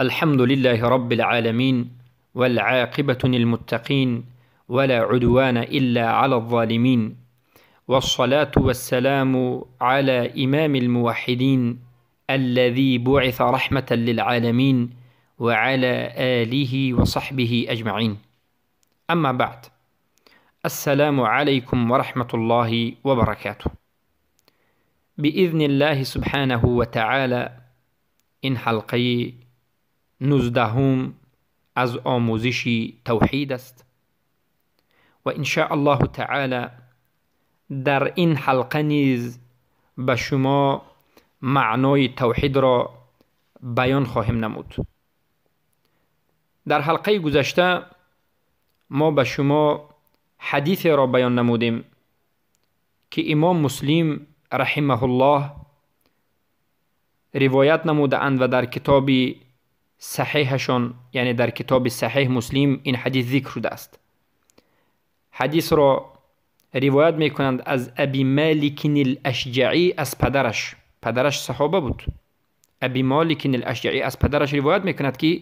الحمد لله رب العالمين والعاقبة للمتقين ولا عدوان إلا على الظالمين والصلاة والسلام على إمام الموحدين الذي بعث رحمة للعالمين وعلى آله وصحبه أجمعين. أما بعد، السلام عليكم ورحمة الله وبركاته. بإذن الله سبحانه وتعالى این حلقه 19 از آموزش توحید است و إن شاء الله تعالی در این حلقه نیز به شما معنای توحید را بیان خواهیم نمود. در حلقه گذشته ما به شما حدیث را بیان نمودیم که امام مسلم رحمه الله روایت نموده اند و در کتاب صحیحشان، یعنی در کتاب صحیح مسلم این حدیث ذکر شده است. حدیث را روایت میکنند از ابی مالک الاشجعی از پدرش. پدرش صحابه بود. ابی مالک الاشجعی از پدرش روایت میکند که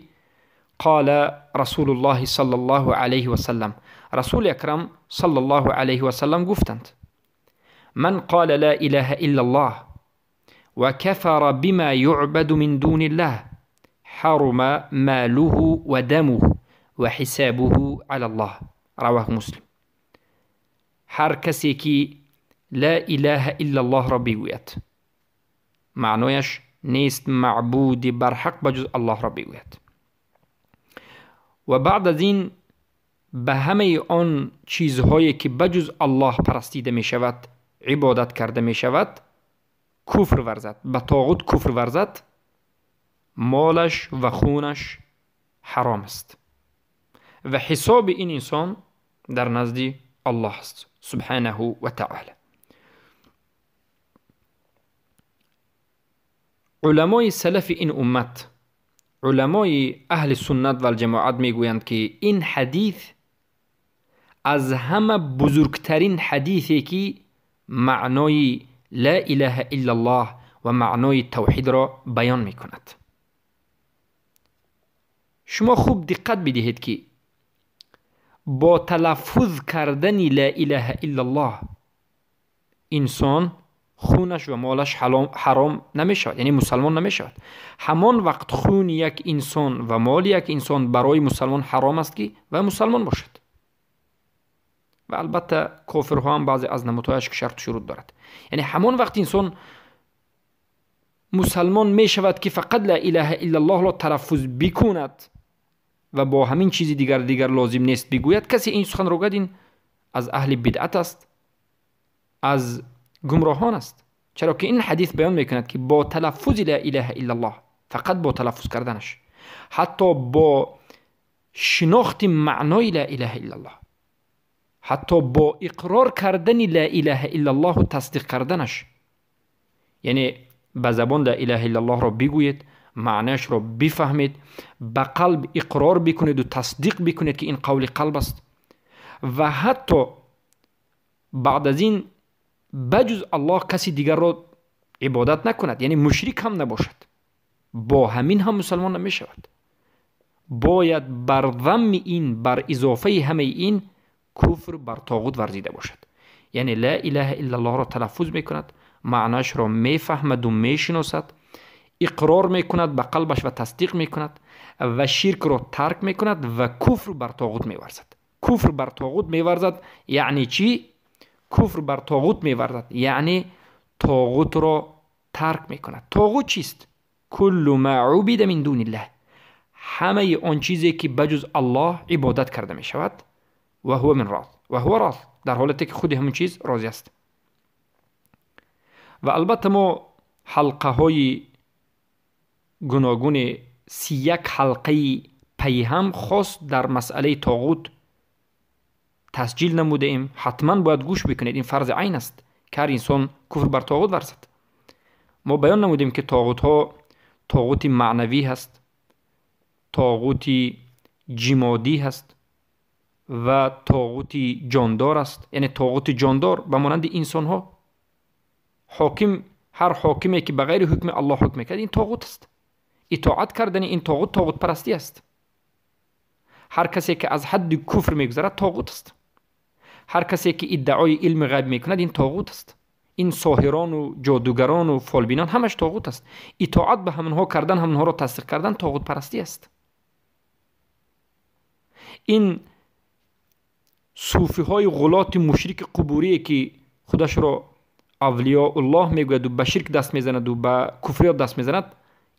قال رسول الله صلی الله علیه و سلم، رسول اکرم صلی الله علیه و سلم گفتند: من قال لا اله الا الله وكفر بما يعبد من دون الله حرم ماله ودمه وحسابه على الله. رواه مسلم. هر کسی که لا اله الا الله را بگوید، معنایش نیست معبود برحق بجز الله را بگوید، و بعد از این به همه آن چیزهایی که بجز الله پرستیده می شود، عبادت کرده می شود، کفر ورزد، به طاغوت کفر ورزد، مالش و خونش حرام است و حساب این انسان در نزد الله است سبحانه و تعالی. علمای سلف این امت، علمای اهل سنت و الجماعت میگویند که این حدیث از همه بزرگترین حدیثی که معنای لا اله الا الله و معنای توحید را بیان میکند. شما خوب دقت بدهید که با تلفظ کردن لا اله الا الله انسان خونش و مالش حرام نمیشود، یعنی مسلمان نمیشود. همان وقت خون یک انسان و مال یک انسان برای مسلمان حرام است که و مسلمان باشد. و البته کافرها هم بعضی از نمودهایش که شرط شروط دارد. یعنی همان وقت انسان مسلمان می شود که فقط لا اله الا الله را تلفظ بکند و با همین چیزی دیگر لازم نیست بگوید. کسی این سخن را گفت این از اهل بدعت است، از گمراهان است. چرا که این حدیث بیان میکند که با تلفظ لا اله الا الله، فقط با تلفظ کردنش، حتی با شناخت معنای لا اله الا الله، حتی با اقرار کردن لا اله الا الله و تصدیق کردنش، یعنی به زبان لا اله الا الله را بگویید، معنیش را بفهمید، به قلب اقرار بکنید و تصدیق بکنید که این قول قلب است، و حتی بعد از این بجز الله کسی دیگر را عبادت نکند، یعنی مشرک هم نباشد، با همین هم مسلمان نمی شود. باید بر ضم این، بر اضافه همه این، کفر بر طاغوت ورزیده باشد. یعنی لا اله الا الله را تلفظ میکند، معناش را میفهمد و میشناسد، اقرار میکند به قلبش و تصدیق میکند و شرک را ترک میکند و کفر بر طاغوت میورزد. کفر بر طاغوت میورزد یعنی چی؟ کفر بر طاغوت میورزد یعنی طاغوت را ترک میکند. طاغوت چیست؟ کل ما عبد من دون الله، همه آن چیزی که بجز الله عبادت کرده میشود، و هو من راض، و هو راض، در حالتی که خود همون چیز راضی است. و البته ما حلقه های گوناگون 31 حلقه پی هم خاص در مسئله طاغوت تسجیل نموده ایم. حتما باید گوش بکنید، این فرض عین است که هر انسان کفر بر طاغوت ورزد. ما بیان نمودیم که طاغوت ها طاغوت معنوی هست، طاغوت جمادی هست و طاغوت جاندار است. یعنی طاغوت جاندار به مانند انسان ها، حاکم، هر حاکمی که بغیر حکم الله حکم میکرد این طاغوت است. итоат кардани ин тоғут тоғутпарастӣ аст. Ҳар касе ки аз ҳадди куфр мегузарад, тоғут аст. Ҳар касе ки иддаои илми ғайб мекунад, ин тоғут аст. Ин соҳирону ҷодугарону фолбинон ҳамаш тоғут аст. Итоат ба ҳамонҳо кардан, ҳамонҳоро тасдиқ кардан тоғутпарастӣ аст. Ин суфиҳои ғулоти мушрики қубурие ки худашро авлиёуллоҳ мегӯяду ба ширк даст мезанаду ба куфриёт даст мезанад,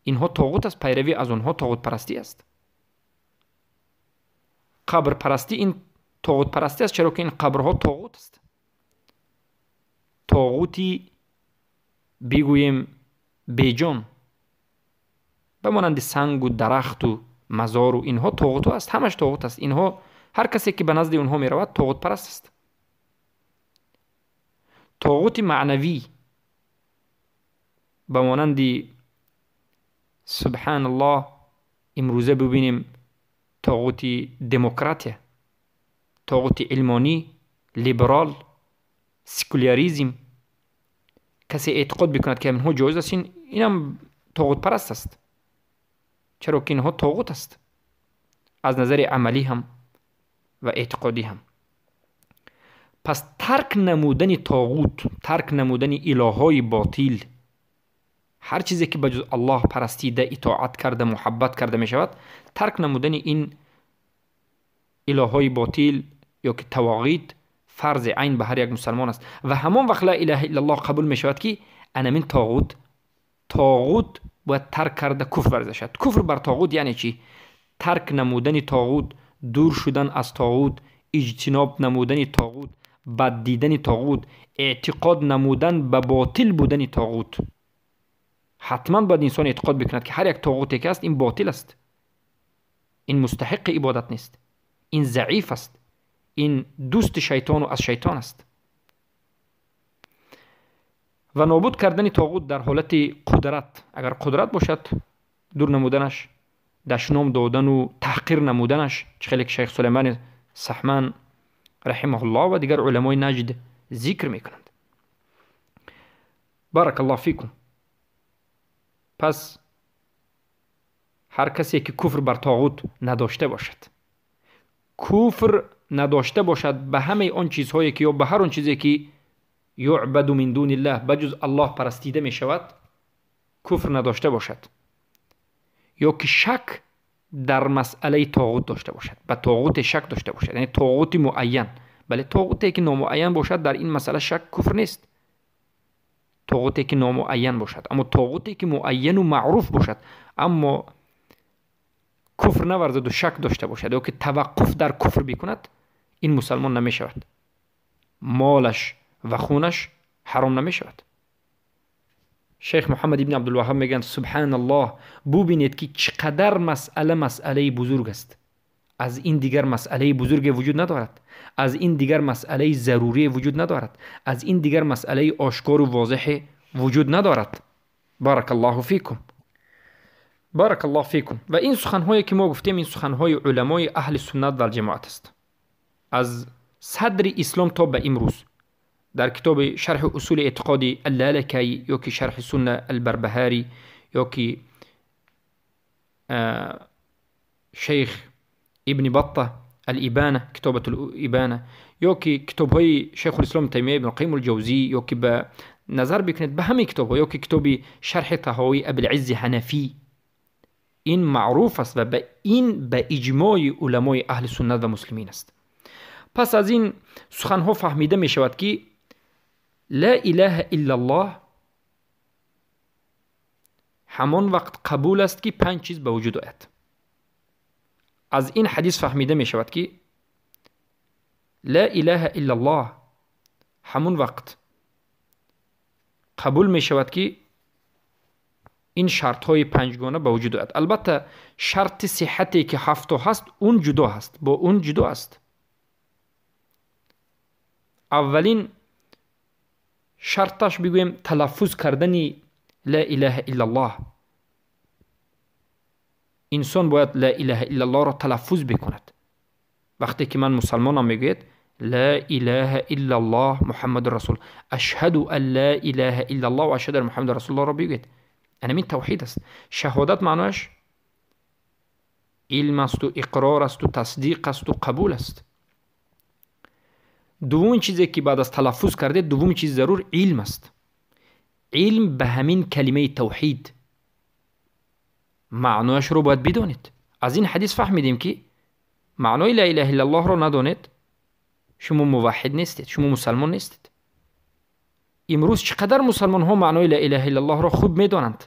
инҳо тоғут аст. Пайравӣ аз онҳо тоғутпарастӣ аст. Қабрпарастӣ ин тоғутпарастӣ аст, чаро ки ин қабрҳо тоғут аст. Тоғути бигӯем беҷон, ба монанди сангу дарахту мазору инҳо тоғутҳо аст, ҳамаш тоғут аст. Инҳо ҳар касе ки ба назди онҳо меравад, тоғутпараст аст. Тоғути маънавӣ ба монанди, субҳаналлоҳ, имрӯза бибинем тоғути демократия, тоғути илмонӣ, либерал, секуляризм. Касе эътиқод бикунад, ки инҳо ҷоиз аст, инам тоғутпараст аст, чаро ки инҳо тоғут аст аз назари амалӣ ҳам ва эътиқодӣ ҳам. Пас тарк намудани тоғут, тарк намудани илоҳҳои ботил, ҳар чизе ки ба ҷуз Аллоҳ парастида, итоат карда, муҳаббат карда мешавад, тарк намудани ин илоҳҳои ботил ё ки тавоғид фарзи айн ба ҳар як мусалмон аст. Ва ҳамон вақт ла илаҳа иллаллоҳ қабул мешавад, ки анамин тоғут бояд тарк карда, куфр варзида шавад. Куфр бар тоғут яъне чӣ? Тарк намудани тоғут, дур шудан аз тоғут, иҷтиноб намудани тоғут, бад дидани тоғут, эътиқод намудан ба ботил будани тоғут. Ҳатман бояд инсон эътиқод бикунад, ки ҳар як тоғуте ки аст, ин ботил аст, ин мустаҳиқи ибодат нест, ин заиф аст, ин дӯсти шайтону аз шайтон аст. Ва нобуд кардани тоғут дар ҳолати қудрат, агар қудрат бошад, дур намуданаш, дашном додану таҳқир намуданаш, чӣ хеле ки шайх Сулаймони Саҳман раҳимаҳуллоҳ ва дигар уламои Наҷд зикр мекунанд. Баракаллоҳ фикум. Пас ҳар касе ки куфр бар тоғут надошта бошад, куфр надошта бошад ба ҳамаи он чизҳое ки ё ба ҳар он чизе ки юъбаду мин дуниллаҳ, ба ҷуз Аллоҳ парастида мешавад, куфр надошта бошад, ё ки шак дар масъалаи тоғут дошта бошад, ба тоғуте шак дошта бошад, яъне тоғути муайян. Бале, тоғуте ки номуайян бошад, дар ин масъала шак куфр нест. Тоғуте ки номуайян бошад, аммо тоғуте ки муайяну маъруф бошад, аммо куфр наварзаду шак дошта бошад ё ки таваққуф дар куфр бикунад, ин мусалмон намешавад, молаш ва хунаш ҳаром намешавад. Шейх Муҳаммад ибни Абдулваҳҳоб мегӯянд: субҳаналлоҳ, бубинед, ки чӣ қадар масъала масъалаи бузург аст. Аз ин дигар масъалаи бузурге вуҷуд надорад, аз ин дигар масъалаи зарурие вуҷуд надорад, аз ин дигар масъалаи ошкору возеҳе вуҷуд надорад. Баракаллоҳу фикум, баракаллоҳ фикум. Ва ин суханҳое ки мо гуфтем, ин суханҳои уламои аҳли суннат валҷамоат аст аз садри ислом то ба имрӯз. Дар китоби шарҳи усули эътиқоди Аллалакаи ё ки шарҳи сунна Албарбаҳарӣ ё ки шейх Ибни Батта Алибана, китобатул Ибана, ё ки китобҳои шайхулислом Таймия, Ибн Қайим Алҷавзӣ, ё ки ба назар бикунед ба ҳамаи китобҳо, ё ки китоби шарҳи Таҳовӣ Абулиззи Ҳанафӣ, ин маъруф аст ва ба ин ба иҷмои уламои аҳли суннат ва муслимин аст. Пас аз ин суханҳо фаҳмида мешавад, ки ла илаҳа иллаллоҳ ҳамон вақт қабул аст, ки панҷ чиз ба вуҷуд ояд. Аз ин ҳадис фаҳмида мешавад, ки ла илаҳа иллаллоҳ ҳамон вақт қабул мешавад, ки ин шартҳои панҷгона ба вуҷуд ояд. Албатта, шарти сиҳате ки ҳафто ҳаст, он ҷудо ҳаст, бо он ҷудо аст. Аввалин шарташ бигӯем талаффуз кардани ла илаҳа иллаллоҳ. Инсон бояд ла илаҳа иллаллоҳро талаффуз бикунад. Вақте ки ман мусалмонам мегӯяд ла илаҳа иллаллоҳ Муҳаммаду расул, ашҳаду ан ла илаҳа иллаллоҳ ва ашҳаду ан Муҳаммаду расулуллоҳро бигӯед. Ҳамин тавҳид аст. Шаҳодат маънояш илм асту иқрор асту тасдиқ асту қабул аст. Дуввумин чизе ки баъд аз талаффуз кардед, дуввумин чизи зарур илм аст. Илм ба ҳамин калимаи тавҳид маънояшро бояд бидонед. Аз ин ҳадис фаҳмидем ки маънои ла илаҳа иллаллоҳро надонед, шумо муваҳҳид нестед, шумо мусалмон нестед. Имрӯз чӣ қадар мусалмонҳо маънои ла илаҳа иллаллоҳро хуб медонанд,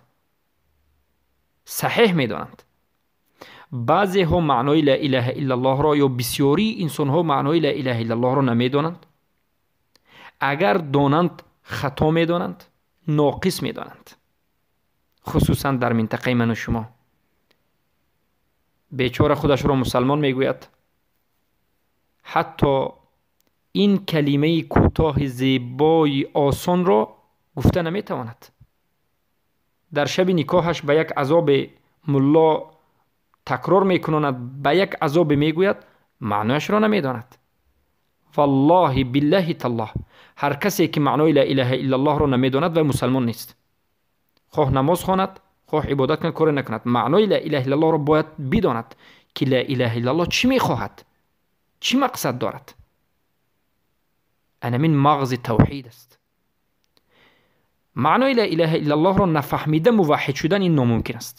саҳеҳ медонанд. Баъзеҳо маънои ла илаҳа иллаллоҳро ё бисёрии инсонҳо маънои ла илаҳа иллаллоҳро намедонанд. Агар донанд, хато медонанд, ноқис медонанд. Хусусан дар минтақаи ману шумо. Бечора худашро мусалмон мегӯяд, ҳатто ин калимаи кӯтоҳи зебои осонро гуфта наметавонад. Дар шаби никоҳаш ба як азобе мулло такрор мекунонад, ба як азобе мегӯяд, маънояшро намедонад. Валлоҳи биллаҳи таллоҳ, ҳар касе ки маънои ла илаҳа иллаллоҳро намедонад вай мусалмон нест. Хоҳ намоз хонад, хоҳ ибодат кунад, коре накунад, маънои ла илаҳа иллаллоҳро бояд бидонад ки ла илаҳа иллаллоҳ чӣ мехоҳад, чӣ мақсад дорад. Анамин мағзи тавҳид аст. Маънои ла илаҳа иллаллоҳро нафаҳмида муваҳҳид шудан ин номумкин аст.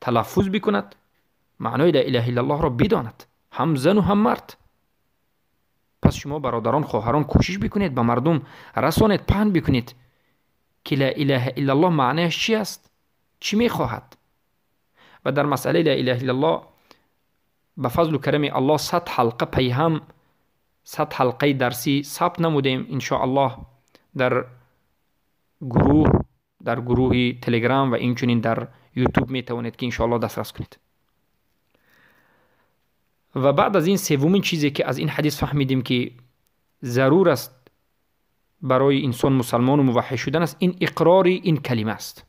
Талаффуз бикунад, маънои ла илаҳа иллаллоҳро бидонад, ҳам зану ҳам мард. Пас шумо бародарон, хоҳарон, кӯшиш бикунед, ба мардум расонед, паҳн бикунед ки ла илаҳа иллаллоҳ маънояш чи аст, чӣ мехоҳад. Ва дар масъалаи ла илаҳа иллаллоҳ ба фазлу карами Аллоҳ 100 ҳалқа пайҳам, 100 ҳалқаи дарсӣ сабт намудем. Иншоаллоҳ дар гурӯҳ, дар гурӯҳи Телеграм ва инчунин дар Ютуб метавонед ки иншоаллоҳ дастрас кунед. Ва баъд аз ин севумин чизе ки аз ин ҳадис фаҳмидем ки зарур аст барои инсон мусалмону муваҳҳид шудан аст, ин иқрори ин калима аст.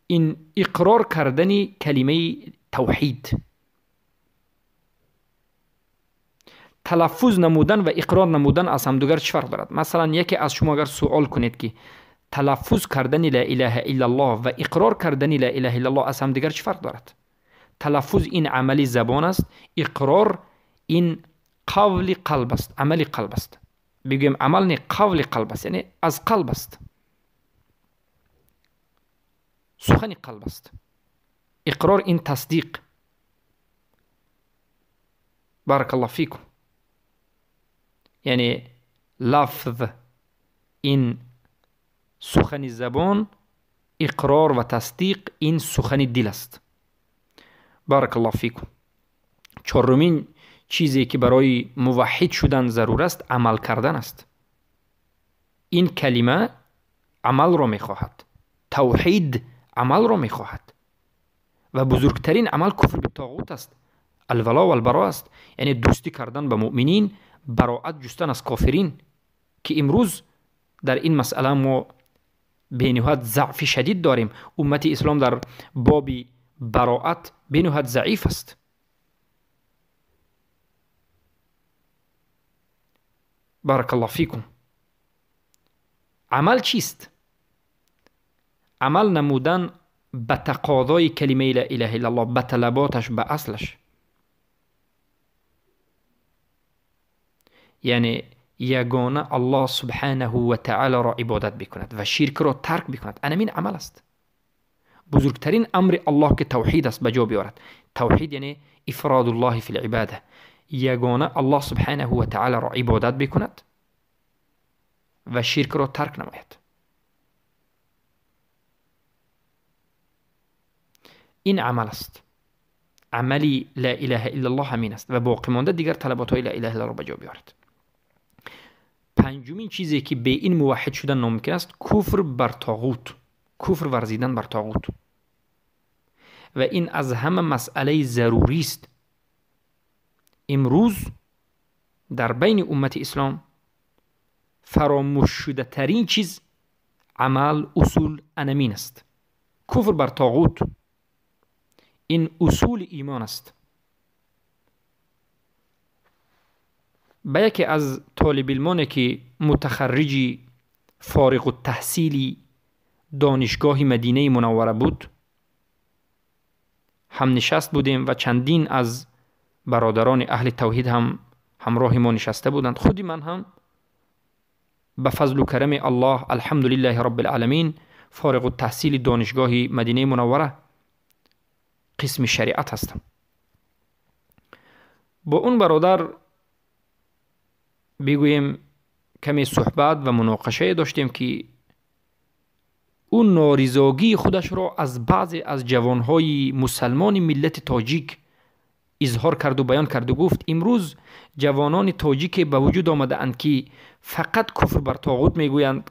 Ин иқрор кардани калимаи тавҳид, талаффуз намудан ва иқрор намудан аз ҳамдигар чӣ фарқ дорад? Масалан, яке аз шумо агар суол кунед ки талаффуз кардани ла илаҳа иллаллоҳ ва иқрор кардани ла илаҳа иллаллоҳ аз ҳамдигар чӣ фарқ дорад? Талаффуз ин амали забон аст, иқрор ин қавли қалб аст, амали қалб аст. Бигӯем амал не, қавли қалб аст, яъне аз қалб аст, сухани қалб аст. Иқрор ин тасдиқ. Баракаллоҳ фикум. Яъне лафз ин сухани забон, иқрор ва тасдиқ ин сухани дил аст. Баракаллоҳ фикум. Чорумин чизе ки барои муваҳҳид шудан зарур аст, амал кардан аст. Ин калима амалро мехоҳад, тавҳид амалро мехоҳад ва бузургтарин амал куфр битоғут аст, алвало валбаро аст, яъне дӯстӣ кардан ба муъминин, бароат ҷустан аз кофирин, ки имрӯз дар ин масъала мо бениҳоят заъфи шадид дорем. Уммати ислом дар боби бароат бениҳоят заиф аст. Баракаллоҳ фикум. Амал чист? Амал намудан ба тақозои калимаи ла илаҳа иллаллоҳ, ба талаботаш, ба аслаш. Яъне ягона Аллоҳ субҳанаҳу ва таолоро ибодат бикунад ва ширкро тарк бикунад. Анамин амал аст. Бузургтарин амри Аллоҳ ки тавҳид аст ба ҷо биёрад. Тавҳид яъне ифродуллоҳи фил ибода, ягона Аллоҳ субҳанаҳу ва таолоро ибодат бикунад ва ширкро тарк намояд. Ин амал аст. Амали ла илаҳа иллаллоҳ ҳамин аст ва боқӣ монда дигар талаботҳои ла илаҳа иллаллоҳро ба ҷо биёрад. Панҷумин чизе ки бе ин муваҳҳид шудан номумкин аст, куфр бар тоғут, куфр варзидан бар тоғут. Ва ин аз ҳама масъалаи зарурист. Имрӯз дар байни уммати ислом фаромӯшшудатарин чиз амал, усул анамин аст. Куфр бар тоғут ин усули имон аст. Ба яке аз толибилмоне ки мутахарриҷи фориғуттаҳсили донишгоҳи Мадинаи Мунаввара буд ҳамнишаст будем ва чандин аз бародарони аҳли тавҳид ҳам ҳамроҳи мо нишаста буданд. Худи ман ҳам ба фазлу карами Аллоҳ, алҳамдулиллаҳи роббил оламин, фориғуттаҳсили донишгоҳи Мадинаи Мунаввара қисми шариат ҳастам. Бо он бародар бигӯем каме суҳбат ва муноқишае доштем ки ӯ норизогии худашро аз баъзе аз ҷавонҳои мусалмони миллати тоҷик изҳор карду баён карду гуфт: имрӯз ҷавонони тоҷике ба вуҷуд омадаанд ки фақат куфр бар тоғут мегӯянд,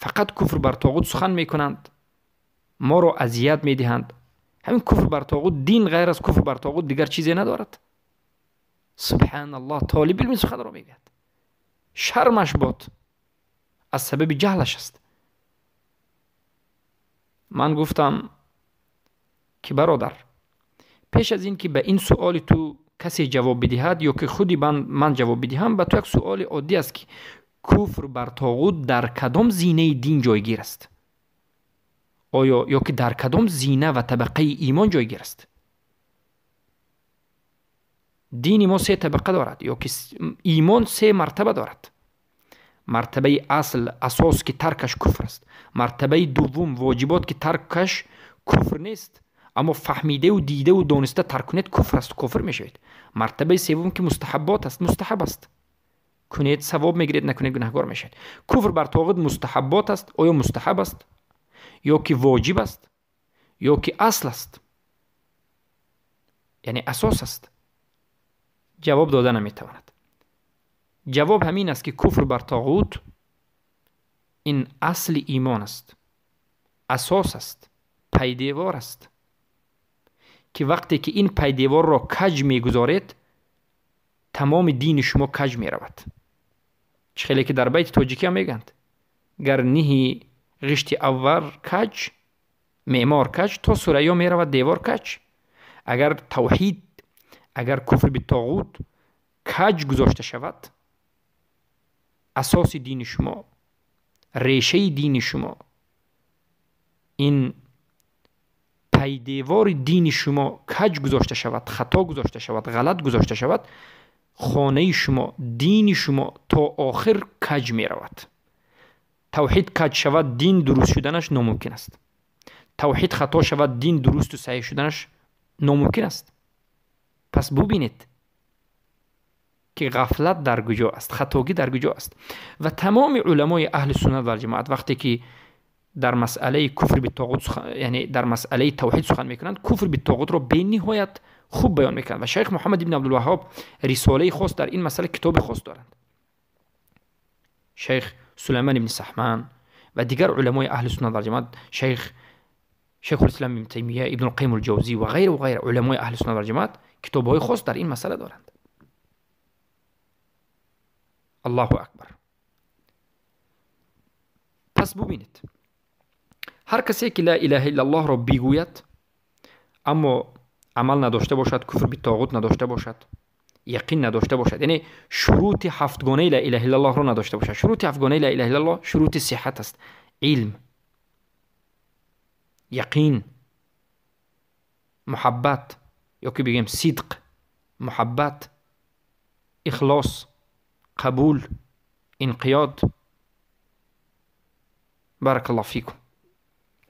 фақат куфр бар тоғут сухан мекунанд, моро азият медиҳанд. Ҳамин куфр бар тоғут, дин ғайр аз куфр бар тоғут дигар чизе надорад. Субҳаналлоҳ, толиби илми суханро мегӯяд. Шармаш бод, аз сабаби ҷаҳлаш аст. Ман гуфтам ки бародар, пеш аз ин ки ба ин суоли ту касе ҷавоб бидиҳад ё ки худи ман ҷавоб бидиҳам, ба ту як суоли оддӣ аст ки куфр бар тоғут дар кадом зинаи дин ҷойгир аст? Оё ё ки дар кадом зина ва табақаи имон ҷойгир аст? Дини мо се табақа дорад, ё ки имон се мартаба дорад. Мартабаи асл, асос ки таркаш куфр аст. Мартабаи дуввум, воҷибот ки таркаш куфр нест, аммо фаҳмидаву дидаву дониста тарк кунед куфр аст, кофир мешавед. Мартабаи севум ки мустаҳаббот аст, мустаҳаб аст. Кунед савоб мегиред, накунед гунаҳгор мешавед. Куфр бар тоғут мустаҳаббот аст, оё мустаҳаб аст ё ки воҷиб аст ё ки асл аст, яъне асос аст? Ҷавоб дода наметавонад. Ҷавоб ҳамин аст ки куфр бар тоғут ин асли имон аст, асос аст, пайдевор аст ки вақте ки ин пайдеворро каҷ мегузоред, тамоми дини шумо каҷ меравад. Чӣ хеле ки дар байти тоҷикӣ ҳам мегӯянд: гар ниҳи ғишти аввал каҷ, меъмор каҷ, то сурайё меравад девор каҷ. Агар тавҳид, агар куфр битоғут каҷ гузошта шавад, асоси дини шумо, решаи дини шумо, ин пайдевори дини шумо каҷ гузошта шавад, хато гузошта шавад, ғалат гузошта шавад, хонаи шумо, дини шумо то охир каҷ меравад. Тавҳид каҷ шавад, дин дуруст шуданаш номумкин аст. Тавҳид хато шавад, дин дурусту саҳеҳ шуданаш номумкин аст. Пас бубинед ки ғафлат дар куҷо аст, хатогӣ дар куҷо аст. Ва тамоми уламои аҳли суннат валҷамоат вақте ки дар масъалаи куфр битоғут, яъне дар масъалаи тавҳид сухан мекунанд, куфр битоғутро бениҳоят хуб баён мекунанд. Ва шайх Муҳаммад ибн Абдулваҳҳоб рисолаи хос дар ин масъала, китоби хос доранд. Шайх Сулайман ибн Саҳман ва дигар уламои аҳли суннат валҷамоат, шайхулислам ибн Таймия, ибн Қайим алҷавзӣ ва ғайра ва ғайра уламои аҳли суннат валҷамоат китобҳои хос дар ин масъала доранд. Аллоҳу акбар. Пас бубинед, ҳар касе ки ла илаҳа иллаллоҳро бигӯяд, аммо амал надошта бошад, куфр битоғут надошта бошад, яқин надошта бошад, яъне шурути ҳафтгонаи ла илаҳа иллаллоҳро надошта бошад. Шурути ҳафтгонаи ла илаҳа иллаллоҳ шурути сиҳат аст: илм, яқин, муҳаббат ё ки бигӯем сидқ, муҳаббат, ихлос, қабул, инқиёд. Баракаллоҳу фикум.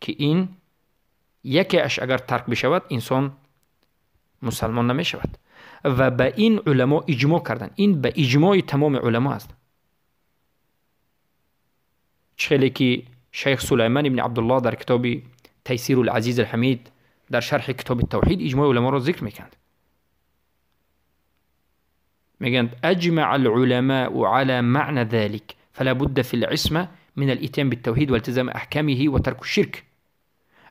Ки ин якеаш агар тарк бишавад, инсон мусалмон намешавад. Ва ба ин уламо иҷмо карданд. Ин ба иҷмои тамоми уламо аст. Чӣ хеле ки шайх Сулайман ибни Абдуллоҳ дар китоби Тайсиру лазиз алҳамид дар шарҳи китоби тавҳид иҷмои уламоро зикр мекунанд. Мегӯянд: аҷмаа алуламау ала маъна залик фала будда фи лисма من الإتيان بالتوحيد والتزام أحكامه وترك الشرك.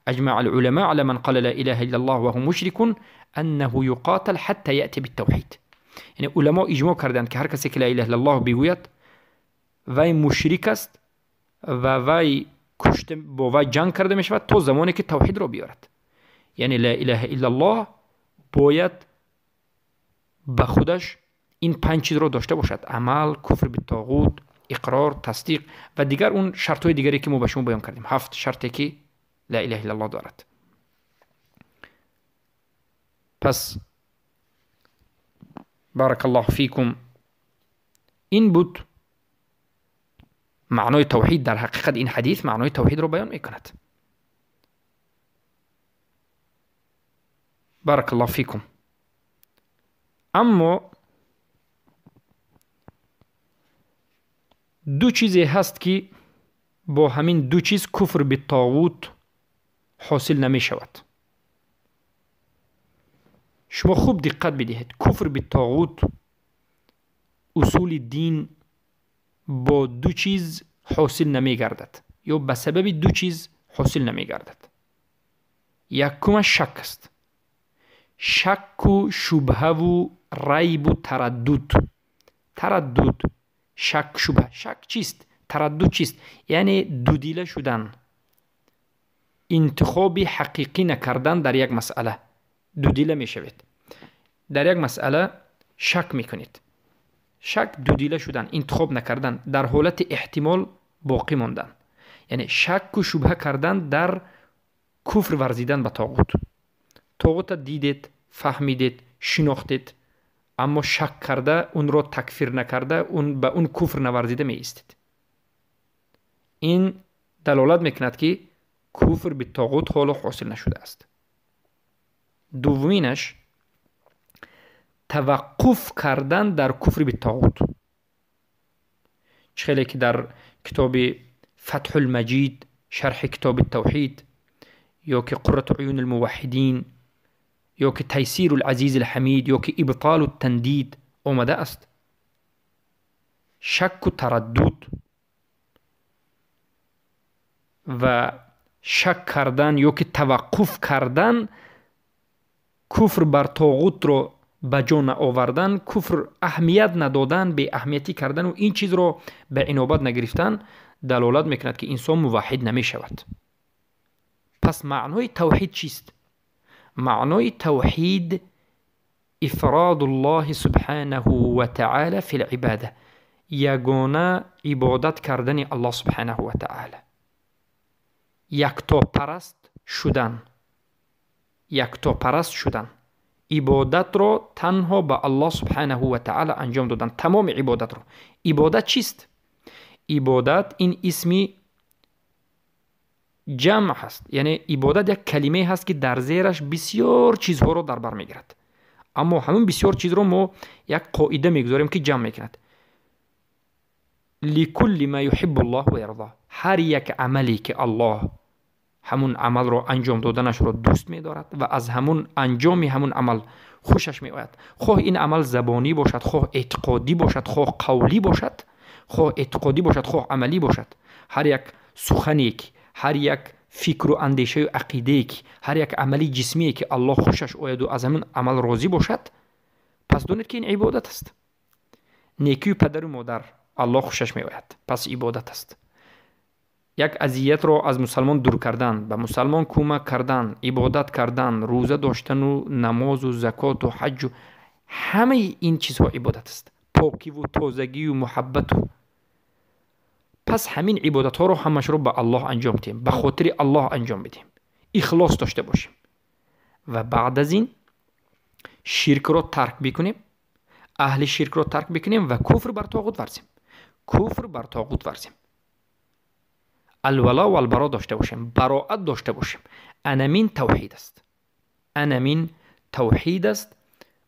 أجمع العلماء على من قال لا إله إلا الله وهو مشرك أنه يقاتل حتى يأتي بالتوحيد. یعنی علما اجماع کردند که هر کسی که لا اله الا الله بگوید وی مشرک است و وی کشته با وی جنگ کرده می شود تا زمانی که توحید را بیارد. یعنی لا اله الا الله باید به خودش ин панҷ чизро дошта бошад: амал, куфр битоғут, иқрор, тасдиқ ва дигар он шартҳои дигаре ки мо ба шумо баён кардем. Ҳафт шарте ки ла илаҳа иллаллоҳ дорад. Пас баракаллоҳу фикум, ин буд маънои тавҳид. Дар ҳақиқат ин ҳадис маънои тавҳидро баён мекунад. Баракаллоҳу фикум. Аммо ду чизе ҳаст ки бо ҳамин ду чиз куфр битоғут ҳосил намешавад. Шумо хуб диққат бидиҳед. Куфр битоғут, усули дин бо ду чиз ҳосил намегардад ё ба сабаби ду чиз ҳосил намегардад. Якумаш шак аст. Шакку шубҳаву райбу тараддуд. Тараддуд, шак, шубҳа. Шак чист? Тараддуд чист? Яъне дудила шудан, интихоби ҳақиқӣ накардан дар як масъала. Дудила мешавед. Дар як масъала шак мекунед. Шак, дудила шудан, интихоб накардан, дар ҳолати эҳтимол боқӣ мондан. Яъне шакку шубҳа кардан дар куфр варзидан ба тоғут. Тоғута дидед, фаҳмидед, шинохтед, аммо шак карда, унро такфир накарда, ба он куфр наварзида меистед. Ин далолат мекунад ки куфр битоғут ҳоло ҳосил нашудааст. Дуввуминаш таваққуф кардан дар куфри битоғут. Чӣ хеле ки дар китоби Фатҳулмаҷид, шарҳи китоби тавҳид, ё ки Қуррату уюни лмуваҳҳидин, ё ки Тайсиру лазизи лҳамид, ё ки Ибтолу тандид омада аст. Шакку тараддуд ва шак кардан ё ки таваққуф кардан, куфр бар тоғутро ба ҷо наовардан, куфр аҳамият надодан, беаҳамиятӣ кардану ин чизро ба инобат нагирифтан далолат мекунад ки инсон муваҳҳид намешавад. Пас маънои тавҳид чист? Маънои тавҳид ифродуллоҳи субҳанаҳу ва таъала фил ибода, ягона ибодат кардани Аллоҳ субҳанаҳу ва таъала, яктопараст шудан, яктопараст шудан, ибодатро танҳо ба Аллоҳ субҳанаҳу ва таъала анҷом додан, тамоми ибодатро. Ибодат чист? Ибодат ин исми ҷамъ ҳаст, яъне ибодат як калимае ҳаст ки дар зераш бисёр чизҳоро дар бар мегирад. Аммо ҳамин бисёр чизро мо як қоида мегузорем ки ҷамъ мекунад. Ликулли ма юҳиббу Аллоҳ ва ярзо, ҳар як амале ки Аллоҳ ҳамун амалро анҷом доданашро дӯст медорад ва аз ҳамун анҷоми ҳамун амал хушаш меояд, хоҳ ин амал забонӣ бошад, хоҳ эътиқодӣ бошад, хоҳ қавлӣ бошад, хоҳ эътиқодӣ бошад, хоҳ амалӣ бошад, ҳар як сухане ки, ҳар як фикру андешаю ақидае ки, ҳар як амали ҷисмие ки Аллоҳ хушаш ояду аз ҳамин амал розӣ бошад, пас донед ки ин ибодат аст. Некию падару модар Аллоҳ хушаш меояд, пас ибодат аст. Як азиятро аз мусалмон дур кардан, ба мусалмон кӯмак кардан, ибодат кардан, рӯза доштану намозу закоту ҳаҷҷу ҳамаи ин чизҳо ибодат аст. Покиву тозагию муҳаббату. Пас ҳамин ибодатҳоро ҳамашро ба Аллоҳ анҷом диҳем, ба хотири Аллоҳ анҷом бидиҳем, ихлос дошта бошем ва баъд аз ин ширкро тарк бикунем, аҳли ширкро тарк бикунем ва куфр бар тоғут варзем. Куфр бар тоғут варзем. Алвало валбаро дошта бошем, бароат дошта бошем. Анамин тавҳид аст. Анамин тавҳид аст.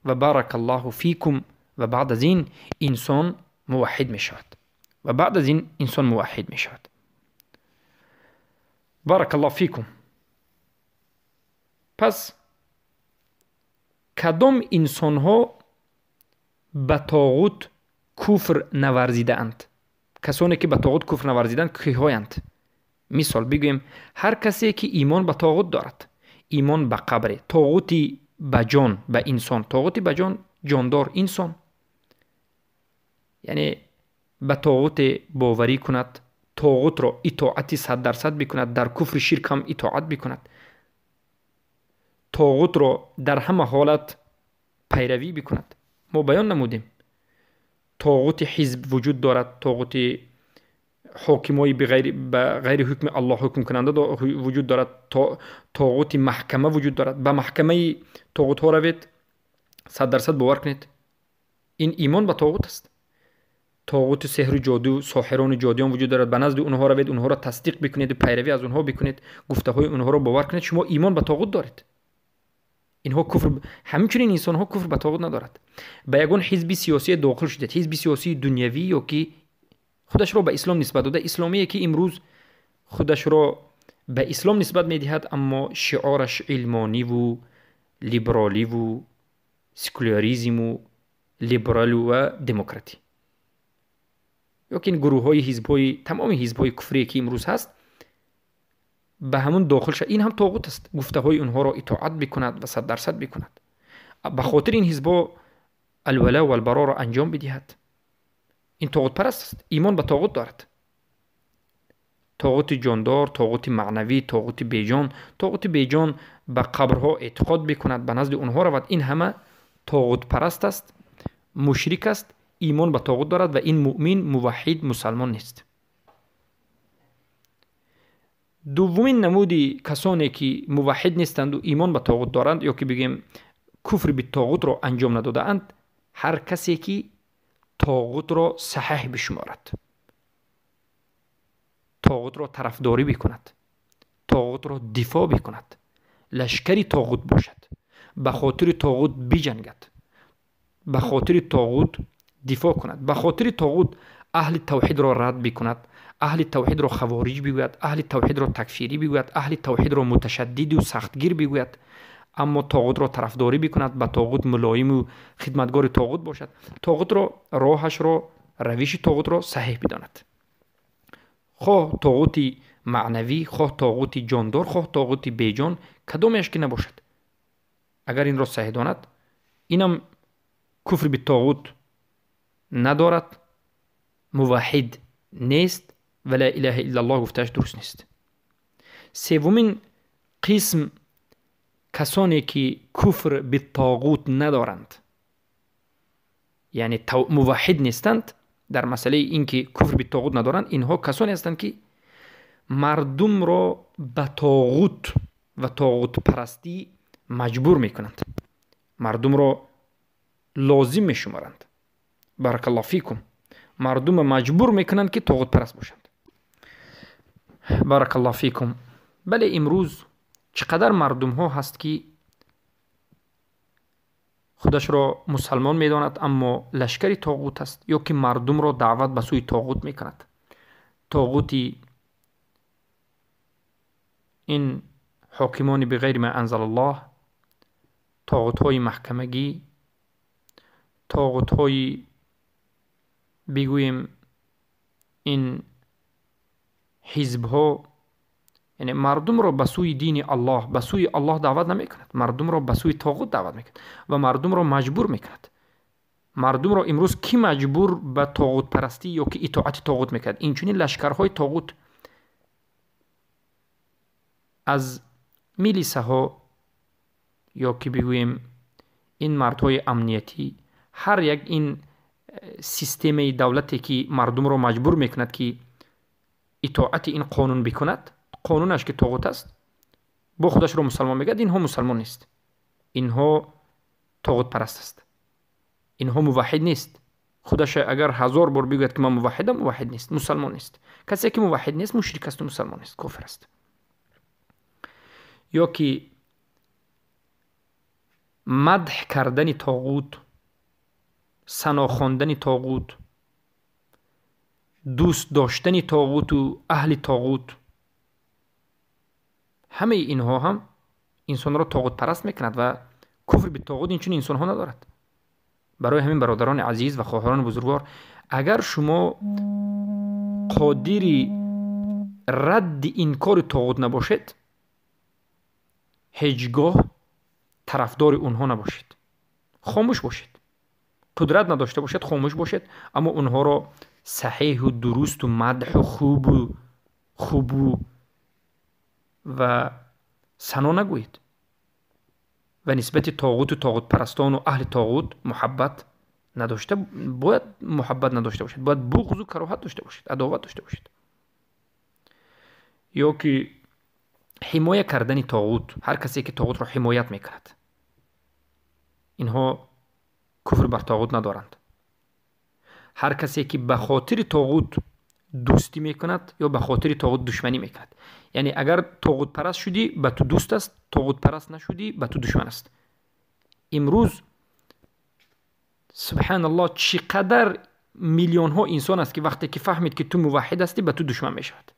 Ва баракаллоҳу фикум. Ва баъд аз ин инсон муваҳҳид мешавад. Ва баъд аз ин инсон муваҳҳид мешавад. Баракаллоҳу фикум. Пас кадом инсонҳо ба тоғут куфр наварзидаанд? Касоне ки ба тоғут куфр наварзидаанд киҳоянд? Мисол бигӯем, ҳар касе ки имон ба тоғут дорад, имон ба қабре, тоғути ба ҷон, ба инсон, тоғути ба ҷон, ҷондор инсон, яъне ба тоғуте боварӣ кунад, тоғутро итоати 100% бикунад, дар куфри ширк ҳам итоат бикунад, тоғутро дар ҳама ҳолат пайравӣ бикунад. Мо баён намудем, тоғути ҳизб вуҷуд дорад, тоғути ҳокимои ба ғайри ҳукми Аллоҳ ҳукмкунанда вуҷуд дорад, тоғути маҳкама вуҷуд дорад. Ба маҳкамаи тоғутҳо равед, 100% бовар кунед, ин имон ба тоғут аст. Тоғути сеҳру ҷоду, соҳирону ҷодиён вуҷуд дорад. Ба назди онҳо равед, онҳоро тасдиқ бикунед, пайравӣ аз онҳо бикунед, гуфтаҳои онҳоро бовар кунед, шумо имон ба тоғут доред. Инҳо куфр, ҳамчунин инсонҳо куфр ба тоғут надорад. Ба ягон ҳизби сиёсие дохил шудед, ҳизби сиёсии дунявӣ ё ки худашро ба ислом нисбат дода, исломие ки имрӯз худашро ба ислом нисбат медиҳад, аммо шиораш илмониву либероливу секуляризму либералу ва демократӣ. Ё ки ин гурӯҳҳои ҳизбҳои, тамоми ҳизбҳои куфрие ки имрӯз ҳаст, ба ҳамун дохил шад, ин ҳам тоғут аст. Гуфтаҳои онҳоро итоат бикунад ва 100% бикунад. Ба хотири ин ҳизбҳо алвала валбароро анҷом бидиҳад. Ин тоғутпараст аст, имон ба тоғут дорад. Тоғути ҷондор, тоғути маънавӣ, тоғути беҷон. Тоғути беҷон ба қабрҳо эътиқод бикунад, ба назди онҳо равад. Ин ҳама тоғутпараст аст, мушрик аст, имон ба тоғут дорад ва ин муъмин, муваҳҳид, мусалмон нест. Дуввумин намуди касоне ки муваҳҳид нестанду имон ба тоғут доранд, ё ки бигӯем куфри битоғутро анҷом надодаанд, ҳар касе ки тоғутро саҳеҳ бишуморад, тоғутро тарафдорӣ бикунад, тоғутро дифоъ бикунад, лашкари тоғут бошад, ба хотири тоғут биҷангад, ба хотири тоғут дифоъ кунад, ба хотири тоғут аҳли тавҳидро рад бикунад, аҳли тавҳидро хавориҷ бигӯяд, аҳли тавҳидро такфирӣ бигӯяд, аҳли тавҳидро муташаддиду сахтгир бигӯяд, аммо тоғутро тарафдорӣ бикунад, ба тоғут мулоиму хидматгори тоғут бошад, тоғутро, роҳашро, равиши тоғутро саҳеҳ бидонад. Хоҳ тоғути маънавӣ, хоҳ тоғути ҷондор, хоҳ тоғути беҷон, кадомеаш ки набошад, агар инро саҳеҳ донад, инам куфр битоғут надорад, муваҳҳид нест ва ла илаҳа иллаллоҳ гуфтааш дуруст нест. Севумин қисм касоне ки куфр битоғут надоранд, яъне муваҳҳид нестанд, дар масъалаи ин ки куфр битоғут надоранд, инҳо касоне ҳастанд ки мардумро ба тоғут ва тоғутпарастӣ маҷбур мекунанд, мардумро лозим мешуморанд. Баракаллоҳ фикум. Мардумро маҷбур мекунанд ки тоғутпараст бошанд. Баракаллоҳ фикум. Бале, имрӯз чӣ қадар мардумҳо ҳаст ки худашро мусалмон медонад, аммо лашкари тоғут аст, ё ки мардумро даъват ба сӯи тоғут мекунад. Тоғути ин ҳокимони биғайри ма анзалаллоҳ, тоғутҳои маҳкамагӣ, тоғутҳои бигӯем ин ҳизбҳо, яъне мардумро ба сӯи дини Аллоҳ, ба сӯи Аллоҳ даъват намекунад, мардумро ба сӯи тоғут даъват мекунад ва мардумро маҷбур мекунад. Мардумро имрӯз кӣ маҷбур ба тоғутпарастӣ ё ки итоати тоғут мекунад? Инчунин лашкарҳои тоғут аз милисаҳо ё ки бигӯем ин мардҳои амниятӣ, ҳар як ин системаи давлате ки мардумро маҷбур мекунад ки итоати ин қонун бикунад, қонунаш ки тоғут аст, бо худашро мусалмон мегӯяд, инҳо мусалмон нест, инҳо тоғутпараст аст, инҳо муваҳҳид нест. Худаш агар 1000 бор бигӯяд ки ман муваҳҳидам, муваҳҳид нест, мусалмон нест. Касе ки муваҳҳид нест, мушрик асту мусалмон нест, кофир аст. Ё ки мадҳ кардани тоғут, сано хондани тоғут, дӯст доштани тоғуту аҳли тоғут, ҳамаи инҳо ҳам инсонро тоғутпараст мекунад ва куфр битоғут инчунин инсонҳо надорад. Барои ҳамин бародарони азиз ва хоҳарони бузургвор, агар шумо қодири радди инкори тоғут набошед, ҳеҷ гоҳ тарафдори онҳо набошед, хомӯш бошед. Қудрат надошта бошед, хомӯш бошед, аммо онҳоро саҳеҳу дурусту мадҳу хубу ва сано нагӯед ва нисбати тоғуту тоғутпарастону аҳли тоғут муҳаббат надошта бояд муҳаббат надошта бошад, бояд буғзу кароҳат дошта бошад, адоват дошта бошад. Ё ки ҳимоя кардани тоғут, ҳар касе ки тоғутро ҳимоят мекунад, инҳо куфр бар тоғут надоранд. Ҳар касе ки ба хотири тоғут дӯстӣ мекунад ё ба хотири тоғут душманӣ мекунад, яъне агар тоғутпараст шудӣ, ба ту дӯст аст, тоғутпараст нашудӣ, ба ту душман аст. Имрӯз субҳаналлоҳ чӣ қадар миллионҳо инсон аст, ки вақте ки фаҳмид, ки ту муваҳҳид ҳастӣ, ба ту душман мешавад.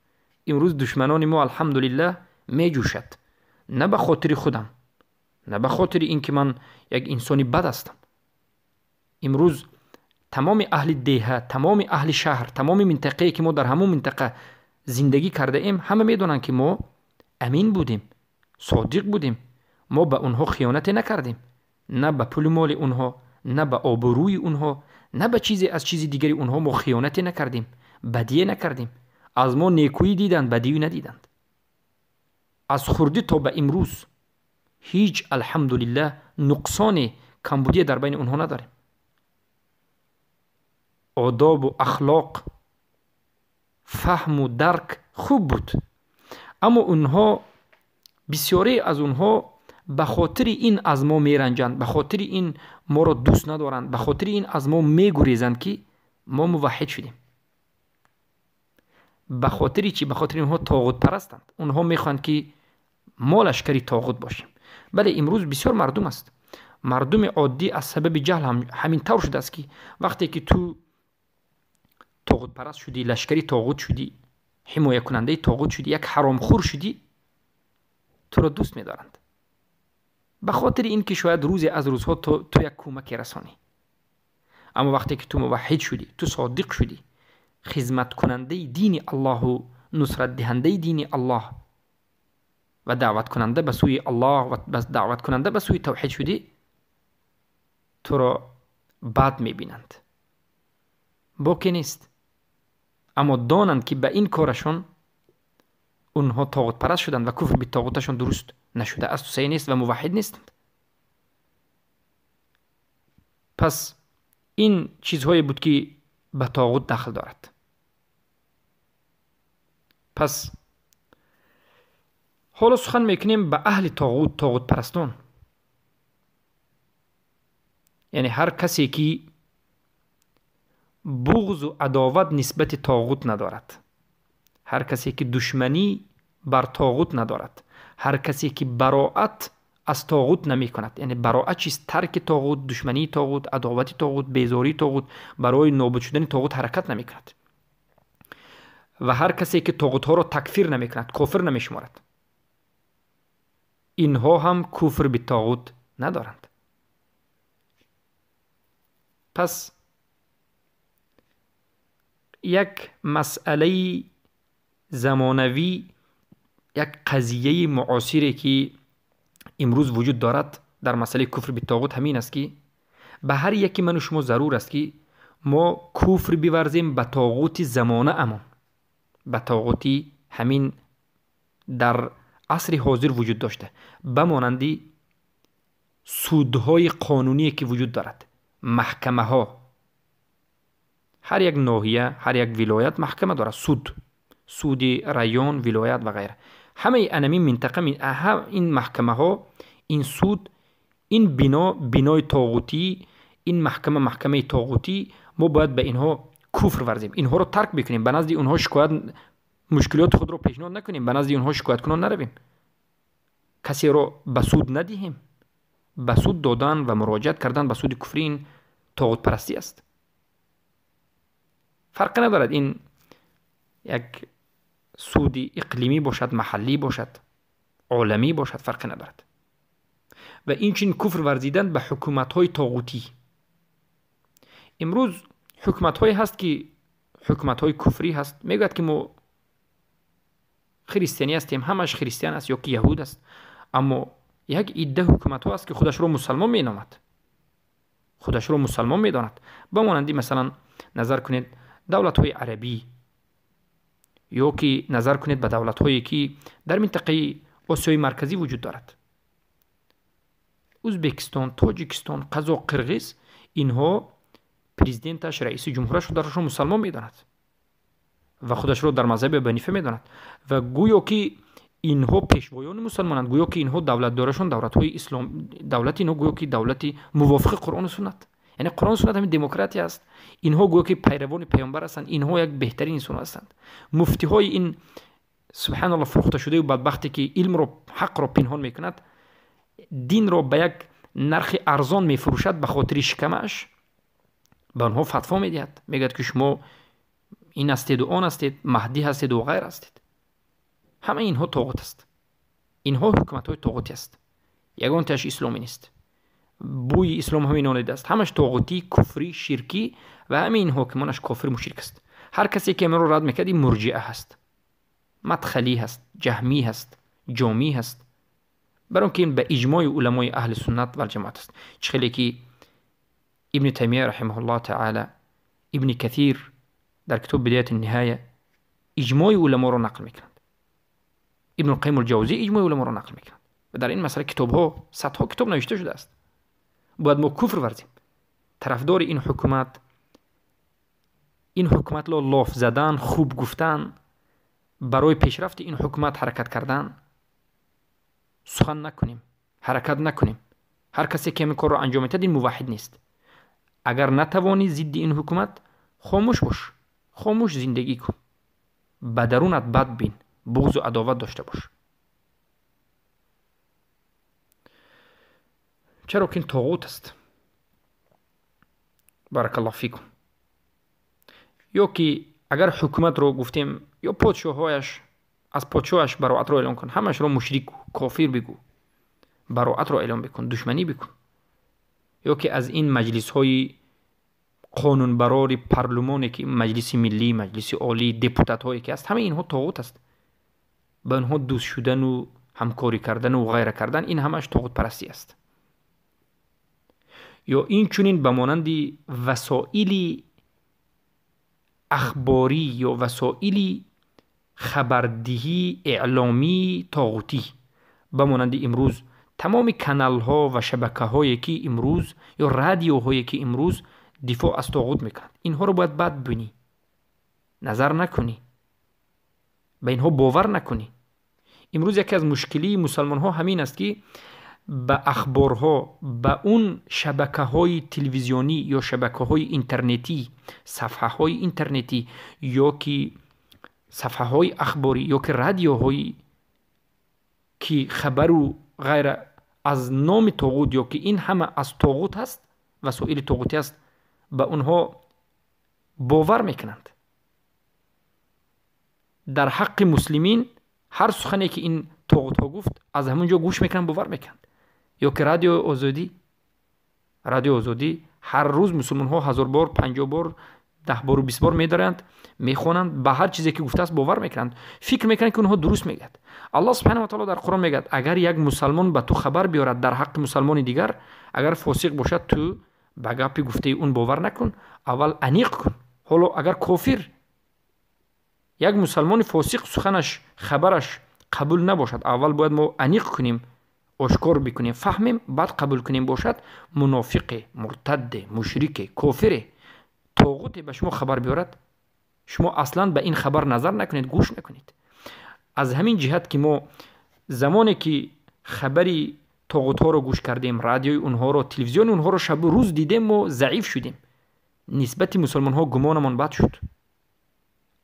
Имрӯз душманони мо алҳамдулиллаҳ меҷӯшад, на ба хотири худам, на ба хотири ин ки ман як инсони бад ҳастам. Имрӯз тамоми аҳли деҳа, тамоми аҳли шаҳр, тамоми минтақае ки мо дар ҳамон минтақа зиндагӣ кардаем, ҳама медонанд, ки мо амин будем, содиқ будем, мо ба онҳо хиёнате накардем, на ба пулу моли онҳо, на ба обрӯи онҳо, на ба чизе аз чизи дигари онҳо мо хиёнате накардем, бадие накардем. Аз мо некӯӣ диданд, бадиӣ надиданд. Аз хурдӣ то ба имрӯз ҳеҷ алҳамдулиллаҳ нуқсоне, камбудие дар байни онҳо надорем. Одобу ахлоқ, фаҳму дарк хуб буд, аммо онҳо, бисёре аз онҳо ба хотири ин аз мо меранҷанд, ба хотири ин моро дӯст надоранд, ба хотири ин аз мо мегурезанд, ки мо муваҳҳид шудем. Ба хотири чӣ? Ба хотири онҳо тоғутпарастанд. Онҳо мехоҳанд, ки мо лашкари тоғут бошем. Бале, имрӯз бисёр мардум аст, мардуми оддӣ аз сабаби ҷаҳл ҳамин тавр шудааст, ки вақте ки ту тоғутпараст шудӣ, лашкари тоғут шудӣ, ҳимоякунандаи тоғут шудӣ, як ҳаромхӯр шудӣ, туро дӯст медоранд, ба хотири ин ки шояд рӯзе аз рӯзҳо ту як кӯмаке расонӣ. Аммо вақте ки ту муваҳҳид шудӣ, ту содиқ шудӣ, хизматкунандаи дини Аллоҳу нусратдиҳандаи дини Аллоҳ ва даъваткунанда ба сӯи Аллоҳ ва даъваткунанда ба сӯи тавҳид шудӣ, туро бад мебинанд. Боке нест, аммо донанд, ки ба ин корашон онҳо тоғутпараст шуданд ва куфр битоғуташон дуруст нашуда асту саҳеҳ нест ва муваҳҳид нестанд. Пас ин чизҳое буд, ки ба тоғут дахл дорад. Пас ҳоло сухан мекунем ба аҳли тоғут, тоғутпарастон, яъне ҳар касе ки буғзу адоват нисбати тоғут надорад, ҳар касе ки душманӣ бар тоғут надорад, ҳар касе ки бароат аз тоғут намекунад. Яъне бароат чист? Тарки тоғут, душмании тоғут, адовати тоғут, безории тоғут, барои нобуд шудани тоғут ҳаракат намекунад ва ҳар касе ки тоғутҳоро такфир намекунад, кофир намешуморад, инҳо ҳам куфр битоғут надоранд. Пас як масъалаи замонавӣ, як қазияи муосире ки имрӯз вуҷуд дорад дар масъалаи куфр битоғут ҳамин аст, ки ба ҳар яки ману шумо зарур аст, ки мо куфр биварзем ба тоғути замонаамон, ба тоғути ҳамин дар асри ҳозир вуҷуд дошта, ба монанди судҳои қонуние ки вуҷуд дорад, маҳкамаҳо. Ҳар як ноҳия, ҳар як вилоят маҳкама дорад, суд, суди район, вилоят ва ғайра. Ҳамаи анамин минтақа, ин маҳкамаҳо, ин суд, ин бино бинои тоғутӣ, ин маҳкама маҳкамаи тоғутӣ, мо бояд ба инҳо куфр варзем, инҳоро тарк бикунем, ба назди онҳо шикоят, мушкилоти худро пешниҳод накунем, ба назди онҳо шикояткунон наравем, касеро ба суд надиҳем. Ба суд додан ва муроҷиат кардан ба суди куфрӣ ин тоғутпарастӣ аст. Фарқе надорад, ин як суди иқлимӣ бошад, маҳаллӣ бошад, оламӣ бошад, фарқе надорад. Ва инчунин куфр варзидан ба ҳукуматҳои тоғутӣ. Имрӯз ҳукуматҳое ҳаст, ки ҳукуматҳои куфрӣ ҳаст, мегӯяд, ки мо христианӣ ҳастем, ҳамаш христиан аст ё ки яҳуд аст, аммо як идда ҳукуматҳо аст, ки худашро мусалмон меномад, худашро мусалмон медонад. Ба монанди масалан назар кунед давлатҳои арабӣ ё ки назар кунед ба давлатҳое ки дар минтақаи Осиёи Марказӣ вуҷуд дорад: Ӯзбекистон, Тоҷикистон, Қазоқ, Қирғиз. Инҳо Президенташ, раиси ҷумҳураш худашро мусалмон медонад ва худашро дар мазҳаби Абу Ҳанифа медонад ва гӯё ки инҳо пешвоёни мусалмонанд, гӯё ки инҳо давлатдорашон давлатҳои ислом, давлати инҳо гӯё ки давлати мувофиқи Қуръону суннат. Яъне Қуръону суннат ҳамин демократия аст. Инҳо гӯё ки пайравони паёмбар ҳастанд, инҳо як беҳтарин инсон ҳастанд. Муфтиҳои ин субҳаналлоҳ фурӯхташудаю бадбахте ки илмро, ҳақро пинҳон мекунад, динро ба як нархи арзон мефурӯшад ба хотири шикамаш, ба онҳо фатво медиҳад, мегӯяд ки шумо ин ҳастеду он ҳастед, маҳдӣ ҳастеду ғайр ҳастед. Ҳамаи инҳо тоғут аст. Инҳо ҳукуматҳои тоғутӣ аст. Ягонтааш исломӣ нест. Бӯи ислом ҳамин онидааст. Ҳамаш тоғутӣ, куфрӣ, ширкӣ ва ҳамаи ин ҳокимонаш кофир, мушрик аст. Ҳар касе ки ҳаминро рад мекард, ин мурҷиа ҳаст, мадхалӣ ҳаст, ҷаҳмӣ ҳаст, ҷомӣ ҳаст. Барон ки ин ба иҷмои уламои аҳли суннат валҷамоат аст. Чӣ хеле ки Ибни Таймия раҳимаҳуллоҳ таала, Ибни Катир дар китоб Бидаят ниҳая иҷмои уламоро нақл мекунанд. Ибн Қайим алҷавзӣ иҷмои уламоро нақл мекунанд ва дар ин масъала китобҳо, садҳо китоб навишта шудааст. Бояд мо куфр варзем. Тарафдори ин ҳукумат, ин ҳукуматро лоф задан, хуб гуфтан, барои пешрафти ин ҳукумат ҳаракат кардан сухан накунем, ҳаракат накунем. Ҳар касе ки ҳамин корро анҷом медиҳад, ин муваҳҳид нест. Агар натавонӣ зидди ин ҳукумат, хомӯш бош, хомӯш зиндагӣ кун, ба дарунат бад бин, буғзу адоват дошта бош. Чаро ки ин тоғут аст. Баракаллоҳ фикум. Ё ки агар ҳукуматро гуфтем, ё подшоҳояш, аз подшоҳаш бароатро эълон кун, ҳамашро мушрик, кофир бигӯ, бароатро эълон бикун, душманӣ бикун. Ё ки аз ин маҷлисҳои қонунбарори парлумоне ки маҷлиси миллӣ, маҷлиси олӣ, депутатҳое ки аст, ҳамаи инҳо тоғут аст. Ба онҳо дӯст шудану ҳамкорӣ кардану ғайра кардан, ин ҳамааш тоғутпарастӣ аст. Ё инчунин ба монанди васоили ахборӣ ё васоили хабардиҳӣ, эъломии тоғутӣ, ба монанди имрӯз тамоми каналҳо ва шабакаҳое ки имрӯз ё радиоҳое ки имрӯз дифоъ аз тоғут мекунанд, инҳоро бояд бад бинӣ, назар накунӣ, ба инҳо бовар накунӣ. Имрӯз яке аз мушкилии мусалмонҳо ҳамин аст ки ба ахборҳо, ба он шабакаҳои телевизионӣ ё шабакаҳои интернетӣ, сафҳаҳои интернетӣ ё ки сафҳаҳои ахборӣ ё ки радиоҳои ки хабару ғайра аз номи тоғут ё ки ин ҳама аз тоғут ҳаст, васоили тоғутӣ аст, ба онҳо бовар мекунанд. Дар ҳаққи муслимин ҳар сухане ки ин тоғутҳо гуфт, аз ҳамон ҷо гӯш мекунанд, бовар мекунанд. Ё ки радиои озодӣ, радиои озодӣ ҳар рӯз мусулмонҳо 1000 бор, 50 бор, 10 бору 20 бор медаранд, мехонанд, ба ҳар чизе ки гуфтааст бовар мекунанд, фикр мекунанд ки онҳо дуруст мегӯяд. Аллоҳ субҳанаҳу ва таъоло дар Қуръон мегӯяд: агар як мусалмон ба ту хабар биёрад дар ҳаққи мусалмони дигар, агар фосиқ бошад, ту ба гапи гуфтаи он бовар накун, аввал аниқ кун. Ҳоло агар кофир, як мусалмони фосиқ суханаш, хабараш қабул набошад, аввал бояд мо аниқ кунем, ошкор бикунем, фаҳмем, баъд қабул кунем. Бошад мунофиқе, муртадде, мушрике, кофире, тоғуте ба шумо хабар биёрад, шумо аслан ба ин хабар назар накунед, гӯш накунед. Аз ҳамин ҷиҳат ки мо замоне ки хабари тоғутҳоро гӯш кардем, радиои онҳоро, телевизиони онҳоро шабу рӯз дидем, мо заиф шудем. Нисбати мусулмонҳо гумонамон бад шуд.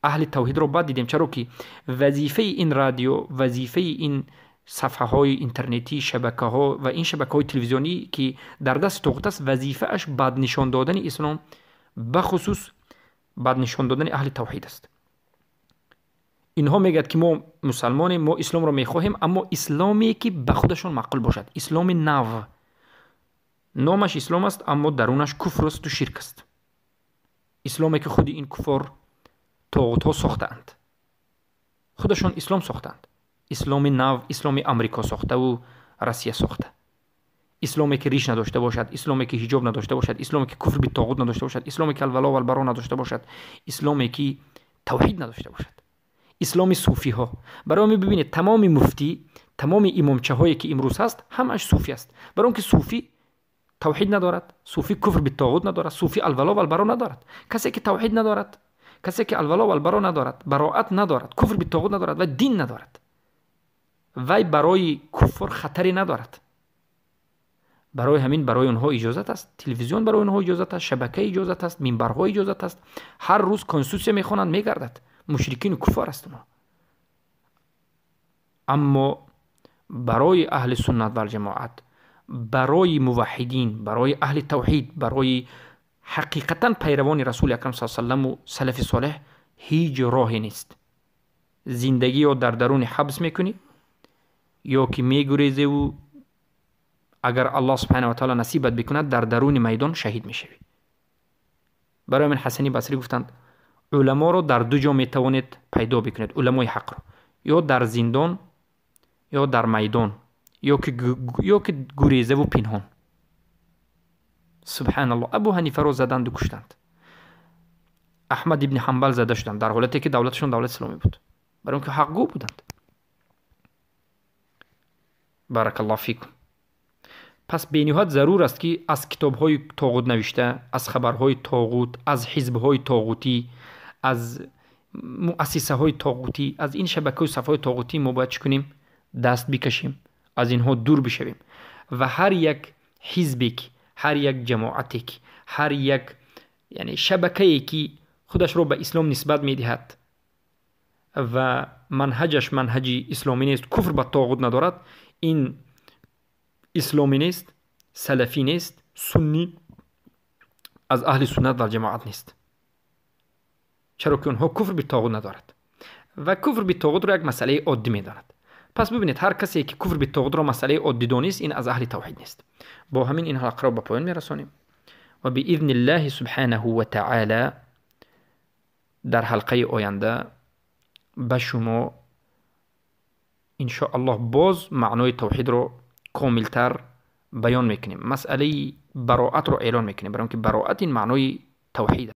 Аҳли тавҳидро бад дидем. Чаро ки вазифаи ин радио, вазифаи ин сафҳаҳои интернетӣ, шабакаҳо ва ин шабакаҳои телевизионӣ ки дар дасти тоғут аст, вазифааш бад нишон додани ислом, бахусус бад нишон додани аҳли тавҳид аст. Инҳо мегӯяд ки мо мусалмонем, мо исломро мехоҳем, аммо исломе ки ба худашон маъқул бошад, исломи нав. Номаш ислом аст, аммо дарунаш куфр асту ширк аст. Исломе ки худи ин куфор тоғутҳо сохтаанд, худашон ислом сохтаанд. Исломи нав, исломи Амрико сохтаву Россия сохта. Исломе ки риш надошта бошад, исломе ки ҳиҷоб надошта бошад, исломе ки куфр битоғут надошта бошад, исломе ки алвало валбаро надошта бошад, исломе ки тавҳид надошта бошад, исломи суфиҳо. Барои ҳамин бибинед, тамоми муфтӣ, тамоми имомчаҳое ки имрӯз ҳаст, ҳамааш суфӣ аст. Барои он ки суфӣ тавҳид надорад, суфӣ куфр битоғут надорад, суфӣ алвало валбаро надорад. Касе ки тавҳид надорад, касе ки алвало валбаро надорад, бароат надорад, куфр битоғут надорад ва дин надорад, вай барои куфр хатаре надорад. Барои ҳамин барои онҳо иҷозат аст, телевизион барои онҳо иҷозат аст, шабака иҷозат аст, минбарҳо иҷозат аст, ҳар рӯз конститутсия мехонанд, мегардад. Мушрикину куффор аст онҳо. Аммо барои аҳли суннат валҷамоат, барои муваҳҳидин, барои аҳли тавҳид, барои ҳақиқатан пайравони расули акрам с салламу салафи солеҳ ҳеҷ роҳе нест. Зиндагӣ ё дар даруни ҳабс мекунӣ, ё ки мегурезеву агар аллоҳ субҳана ва таъала насибат бикунад, дар даруни майдон шаҳид мешавӣ. Барои ҳамин Ҳасани Басрӣ гуфтанд: уламоро дар ду ҷо метавонед пайдо бикунед, уламои ҳақро, ё дар зиндон, ё дар майдон, ё ки гурезаву пинҳон. Субҳаналлоҳ, Абу Ҳанифаро заданду куштанд, Аҳмад ибни Ҳанбал зада шуданд дар ҳолате ки давлаташон давлати исломӣ буд, барои он ки ҳақгӯ буданд. Баракаллоҳу фикум. Пас бениҳоят зарур аст, ки аз китобҳои тоғут навишта, аз хабарҳои тоғут, аз ҳизбҳои тоғутӣ, аз муассисаҳои тоғутӣ, аз ин шабакаҳои сафҳаҳои тоғутӣ мо бояд чӣ кунем? Даст бикашем, аз инҳо дур бишавем ва ҳар як ҳизбе ки, ҳар як ҷамоате ки, ҳар як яъне шабакае ки худашро ба ислом нисбат медиҳад ва манҳаҷаш манҳаҷи исломӣ нест, куфр ба тоғут надорад, ин исломӣ нест, салафӣ нест, суннӣ аз аҳли суннат ва ҷамоат нест. Чаро ки онҳо куфр битоғут надорад ва куфр битоғутро як масъалаи оддӣ медонад. Пас бибинед, ҳар касе ки куфр битоғутро масъалаи оддӣ донист, ин аз аҳли тавҳид нест. Бо ҳамин ин ҳалқаро ба поён мерасонем ва биизни субҳанаҳу ва таъала дар ҳалқаи оянда ба шумо иншоаллоҳ боз маънои тавҳидро комилтар баён мекунем, масъалаи бароатро эълон мекунем, барои он ки бароат ин маънои тавҳид.